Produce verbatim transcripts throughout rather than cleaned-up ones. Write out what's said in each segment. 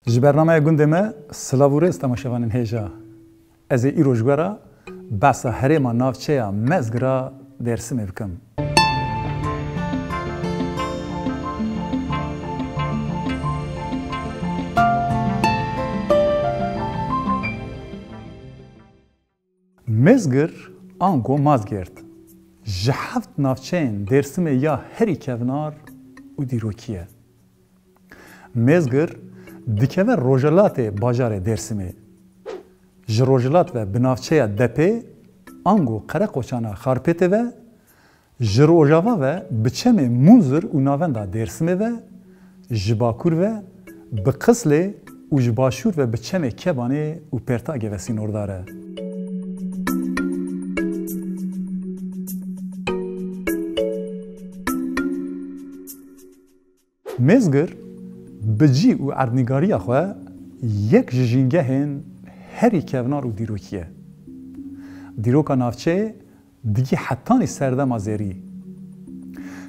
Ji bernameya gundê me silav û rêz temaşevanên hêja. Ez ê îro ji we re behsa herêma navçeya Mezgira Dêrsimê bikim. Mêzgir ango Mazgêrd ji heft navçeyên Dêrsimê ya herî kevnar û dîrokî ye. Mêzgir dikeve rojhilatê bajarê Dêrsimê. Ji rojhilat ve bi navçeya Depê ango Qereqoçana Xarpêtê ve, ji rojava ve bi çemê Munzur û navenda Dêrsimê ve, ji bakur ve bi Qislê û ji başûr ve bi çemê Kebanê û Pêrtagê ve sînordar e. Mêzgir bi cî û erdnîgariya xwe yek ji jîngehên herî kevnar û dîrokî ye. Dîroka navçeyê digî hetanî serdema zêrî.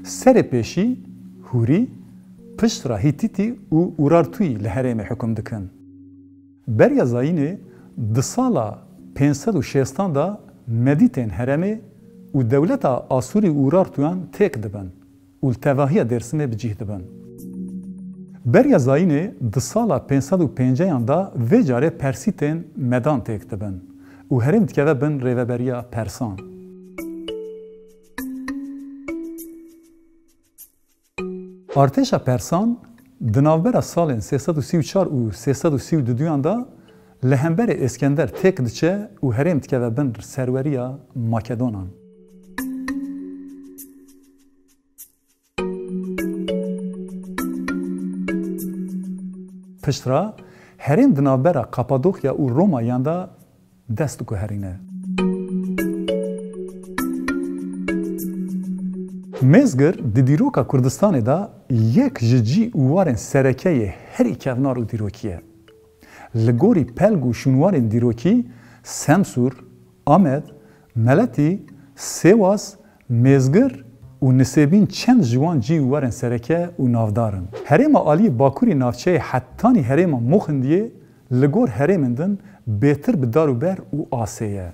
Serê pêşî Hûrî, piştre Hîtîtî û Urartûyî li herêmê hukm dikin. Beriya zayînê di sala pênc sed û şêstan de Medîtên herêmê û dewleta Asûrî û Urartûyan têk dibin û li tevahiya Dêrsimê bi cih dibin. Beriya zayînê di sala pênc sed û pênceyan de vê carê Persîtên Medan têk dibin û herêm dikeve bin rêveberiya Persan. Artêşa Persan di navbera salên sê sed û sî û çar û sê sed û sî û duduyan de li hemberê Êskender têk diçe û herêm dikeve bin serweriya Makedonan. Piştre herêm di navbera Kapadokya û Romayan de dest diguherîne. Mêzgir di dîroka Kurdistanê de yek ji cî û warên sereke yê herî kevnar û dîrokî ye. Li gorî pelg û şûnwarên dîrokî Semsûr, Amed, Meletî, Sêwas, Mêzgir û Nisêbîn çend ji wan cî û warên sereke û navdar in. Herêma aliyê bakurî navçeyê hetanî herêma Muxindiyê li gor herêmên din bêtir bi dar û ber û asê ye.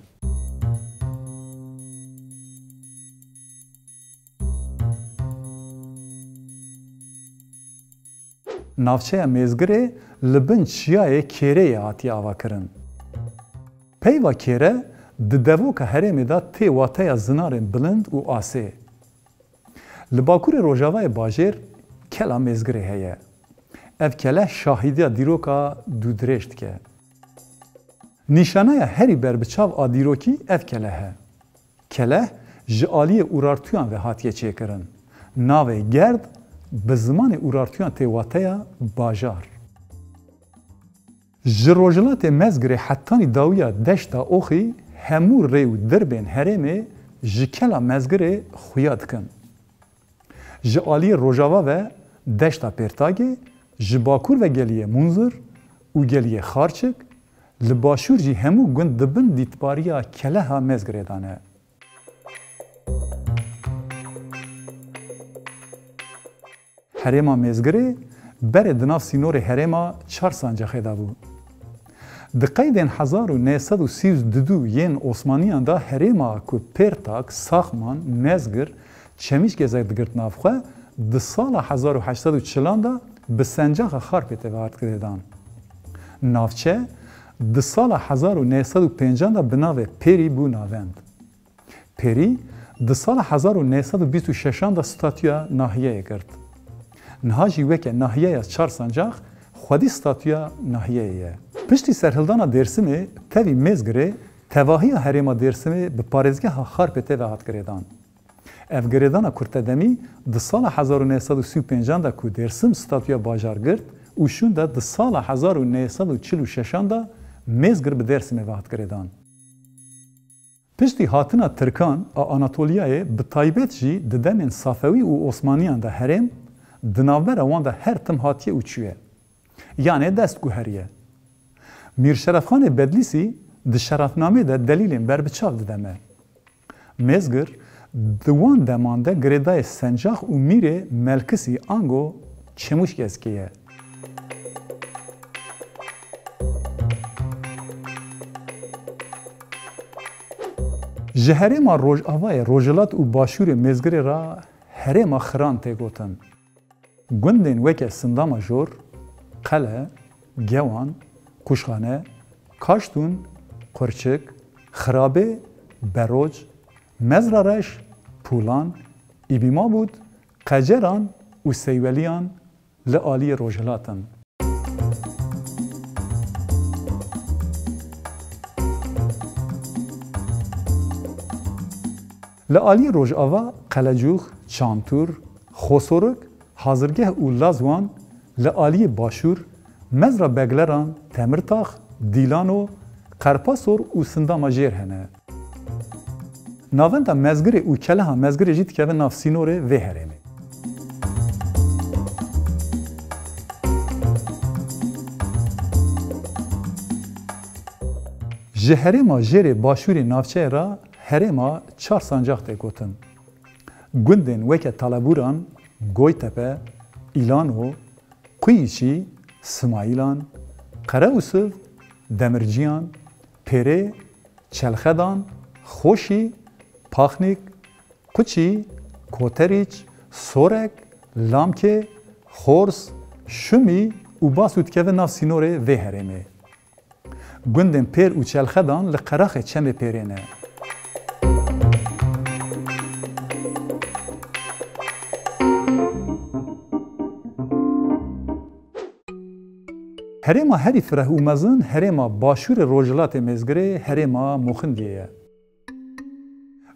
Navçeya Mêzgirê li bin çiyayê Kêreyê hatiye avakirin. Peyva Kêre di devoka herêmê de tê wateya zinarên bilind û asê. Li bakurê rojavayê bajêr kela Mêzgirê heye. Ev kele şahîdiya dîroka dûdirêj dike. Nîşaneya herî berbiçav a dîrokî ev keleh e. Keleh ji aliyê Urartuyan ve hatiye çêkirin. Navê gerd bi zimanê Urartuyan tê wateya bajar. Ji rojhilatê Mezgirê hetanî dawiya deşta Oxî hemû rê û dirbên herêmê ji kela Mezgirê xuya dikin. Ji aliyê rojava ve deşta Pêrtagê, ji bakur ve geliyê Munzur û geliyê Xarçik, li başûr jî hemû gund di bin dîtbariya keleha Mezgirê de ne. Herêma Mêzgirê berê di nav sînorê herêma Çar Sancaxê de bû. Di qeydên hezar û neh sed û sî û du yên Osmaniyan de herêma ku Pêrtak, Saxman, Mezgir, Çemîşgezek digirt nav xwe, di sala hezar û heşt sed û çilan de bi Sencaxa Xarpêtê ve hat girêdan. Navçe di sala hezar û neh sed û pêncan de bi navê Pêrî bû navend. Pêrî di sala hezar û neh sed û bîst û şeşan de statûya nahiyeyê girt. Niha jî weke nahiyeya Çar Sancax xwedî statûya nahiyeyê ye. Piştî serhildana Dêrsimê tevî Mêzgirê tevahiya herêma Dêrsimê bi parêzgeha Xarpêtê ve hat girêdan. Ev girêdana kurtedemî di sala hezar û neh sed û sî û pêncan de ku Dêrsim statûya bajar girt û şûn de di sala hezar û neh sed û çil û şeşan de Mêzgir bi Dêrsimê ve hat girêdan. Piştî hatina Tirkan a Anatoliyayê, bi taybet jî di demên Safewî û Osmaniyan de herêm di navbera wan de her tim hatiye û çûye. Yanê dest guheriye. Mîr Şerefxanê Bedlîsî di Şerefnamê de delîlên berbiçav dide me. Mêzgir di wan deman de girêdayê Sencax û Mîrê Melkisî ango Çemûşgezkê ye. Ji herêma Rojavayê, Rojhilat û Başûrê Mêzgirê re herêma Xiran tê gotin. Gundên weke Sindamajor, Qele, Gewan, Qûşxane, Kaştûn, Qurçik, Xirabê, Beroc, Mezra Reş, Pûlan, Îbîmabûd, Qeceran û Seyweliyan li aliyê Rojhilat in. Li aliyê Rojava Qelecûx, Çamtûr, Xosorik, Hazirgeh û Lazwan, li aliyê Başûr Mezra Begleran, Temirtax, Dîlano, Qerpasor û Sindama Jêr hene. Navenda Mezgirê û Keleha Mezgirê jî dikeve nav sînorê vê herêmê. Ji herêma jêrê başûrê navçeyê re herêma Çar Sancax tê gotin. Gundên weke Talebûran, Goytepe, Îlano, Quyîçî, Simayîlan, Qereûsiv, Demirciyan, Pêrê, Çelxedan, Xoşî, Paxnîk, Quçî, Koterîç, Sorek, Lamkê, Xors, Şumî û Basû dikeve nav sînorê vê herêmê. Gundên Pêr û Çelxedan li qeraxê Çemê Pêrê ne. Herêma herî fireh û mezin herêma başûrê rojhilatê Mêzgirê herêma Moxindiyê ye.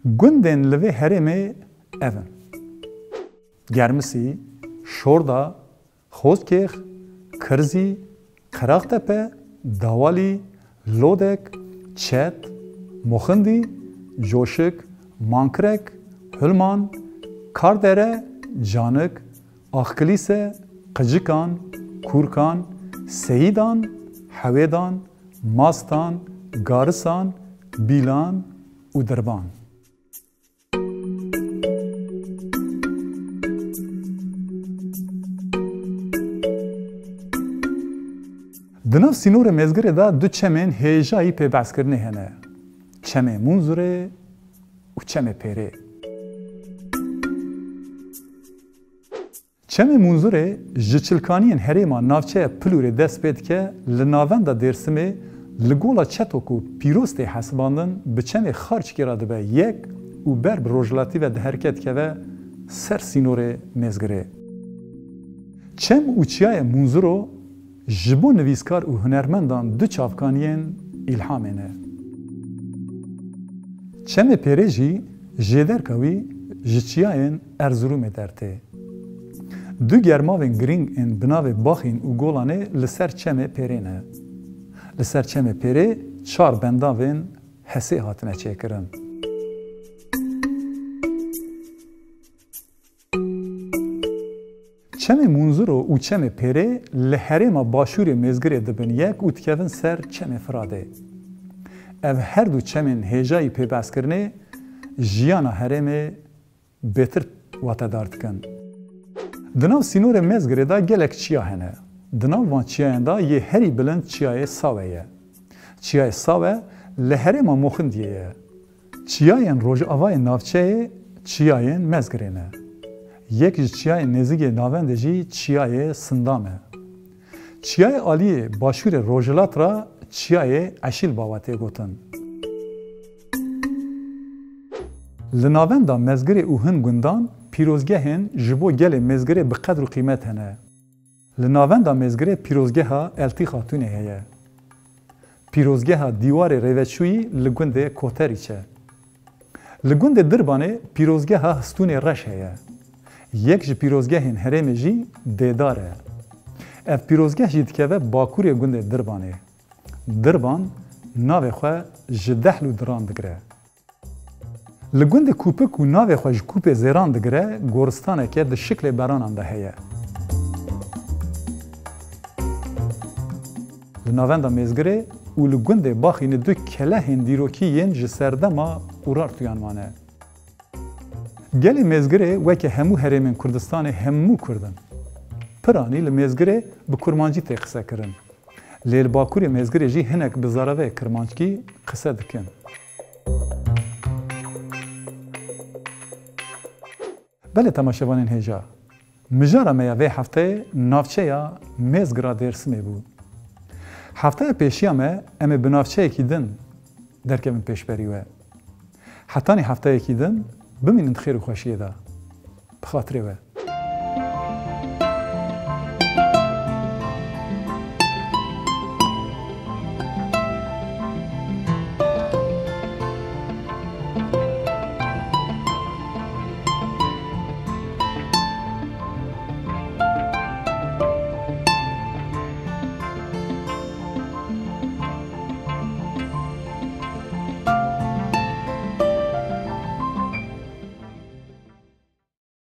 Gundên li vê herêmê ev in: Germisî, Şorda, Xozkêx, Kirzî, Qeraxtepe, Dawalî, Lodek, Çet, Moxindî, Coşik, Mankirek, Hulman, Kardere, Canik, Axkilîse, Qicikan, Kûrkan, Seyîdan, Hewêdan, Mastan, Garisan, Bîlan û Dirban. Di nav sînorê Mêzgirê de du çemên hêjayî pêbehskirinê hene: Çemê Munzurê û Çemê Pêrê. Çemê Munzurê ji çilkaniyên herêma navçeya Pilûrê dest pê dike, li navenda Dêrsimê li gola Çeto ku pîroz tê hesibandin, bi çemê Xarçikê re dibe yek û ber bi rojhilatî ve diherike dikeve ser sînorê Mêzgirê. Çem û çiyayê Munzuro ji bo nivîskar û hunermendan du çavkaniyên îlhamê ne. Çemê Pêrê jî jêderka wî ji çiyayên Erzurumê dertê. Du germavên girîng ên bi navê Baxîn û Golanê li ser Çemê Pêrê ne. Li ser Çemê Pêrê çar bendavên Hesê hatine çêkirin. Çemê Munzuro û Çemê Pêrê li herêma başûrê Mêzgirê dibin yek û dikevin ser Çemê Firadê. Ev her du çemên hêjayî pêbehskirinê jiyana herêmê bêtir watedar dikin. Di nav sînorê Mêzgirê de gelek çiya hene. Di nav van çiyayan de yê herî bilind Çiyayê Sawe ye. Çiyayê Sawe li herêma Moxindiyê ye. Çiyayên rojavayê navçeyê çiyayên Mêzgirê ne. Yek ji çiyayên nêzîkê navendê jî Çiyayê Sindam e. Çiyayê aliyê başûrê rojhilat re Çiyayê Eşîlbawa tê gotin. Li navenda Mêzgirê û hin gundan pîrozgehên ji bo gelê Mêzgirê bi qedr û qîmet hene. Li navenda Mêzgirê pîrozgeha Eltî Xatûnê heye. Pîrozgeha Dîwarê Rêveçûyî li gundê Koterîç e. Li gundê Dirbanê pîrozgeha Histûnê Reş heye. Yek ji pîrozgehên herêmê jî Dêdar e. Ev pîrozgeh jî dikeve bakurê gundê Dirbanê. Dirban navê xwe ji dehl û diran digire. Li gundê Kûpik û navê xwe ji Kûpê Zêran digire, goristaneke di şiklê beranan de heye. Li navenda Mêzgirê û li gundê Baxînê du kelehên dîrokî yên ji serdema Urartuyan mane. Gelê Mêzgirê weke hemû herêmên Kurdistanê hemû Kurd in. Piranî li Mêzgirê bi kurmancî tê qisekirin. Lê li bakurê Mêzgirê jî hinek bi zaraveyê kirmanckî qise dikin. Belê temaşevanên hêja, mijara me ya vê hefteyê navçeya Mêzgira Dêrsimê bû. Hefteya pêşiya me em ê bi navçeyekî din derkevin pêşberî we. Hetanî hefteyekî din bimînin di xêr û xweşiyê de. Bi xatirê we.